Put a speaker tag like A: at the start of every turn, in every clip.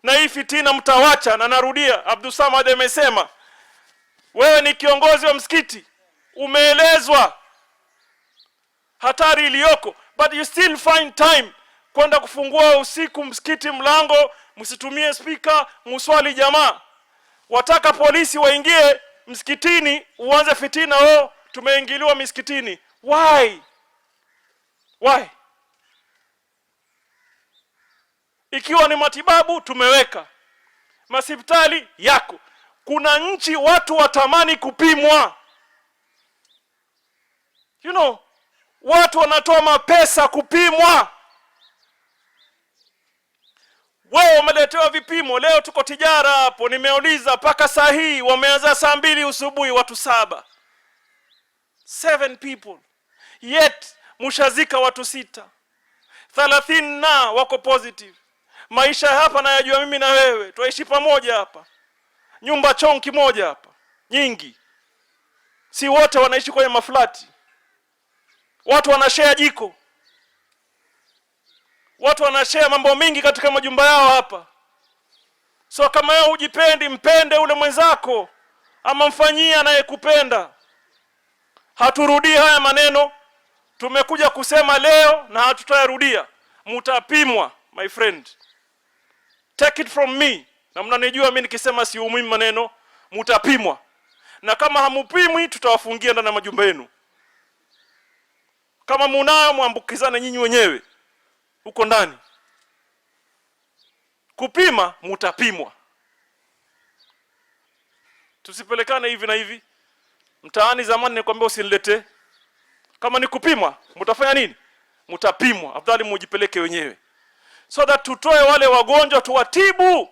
A: Na hii fitina mtawacha, na narudia, Abdulsamad amesema wewe ni kiongozi wa msikiti, umeelezwa hatari iliyoko, but you still find time kwenda kufungua usiku msikiti mlango, msitumie spika, muswali jamaa. Wataka polisi waingie msikitini uanze fitina, oh, tumeingiliwa misikitini. Why? Why? Ikiwa ni matibabu tumeweka masipitali yako. Kuna nchi watu watamani kupimwa, watu wanatoa mapesa kupimwa. Wewe umeletewa vipimo leo, tuko Tijara hapo, nimeuliza mpaka saa hii wameanza saa 2 usubuhi, watu 7, 7 people, yet mushazika watu 6, 30 na wako positive. Maisha hapa nayajua mimi na wewe, twaishi pamoja hapa, nyumba chonki moja hapa, nyingi, si wote wanaishi kwenye maflati. Watu wanashare jiko, watu wanashare mambo mingi katika majumba yao hapa. So kama wewe hujipendi, mpende ule mwenzako ama mfanyie anayekupenda. Haturudii haya maneno, tumekuja kusema leo na hatutayarudia. Mutapimwa my friend, take it from me, na mnanijua mimi nikisema siumwi maneno. Mutapimwa, na kama hamupimwi tutawafungia ndani ya majumba yenu. Kama munayo muambukizane nyinyi wenyewe huko ndani. Kupima mutapimwa. Tusipelekane hivi na hivi mtaani. Zamani nikwambia usiniletee. Kama ni kupimwa mtafanya nini? Mutapimwa. Afadhali mujipeleke wenyewe, so that tutoe wale wagonjwa tuwatibu.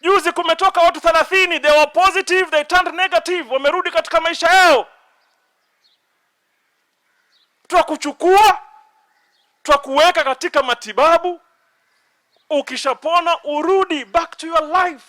A: Juzi kumetoka watu 30, they were positive, they turned negative, wamerudi katika maisha yao. Twakuchukua, twakuweka katika matibabu, ukishapona urudi back to your life.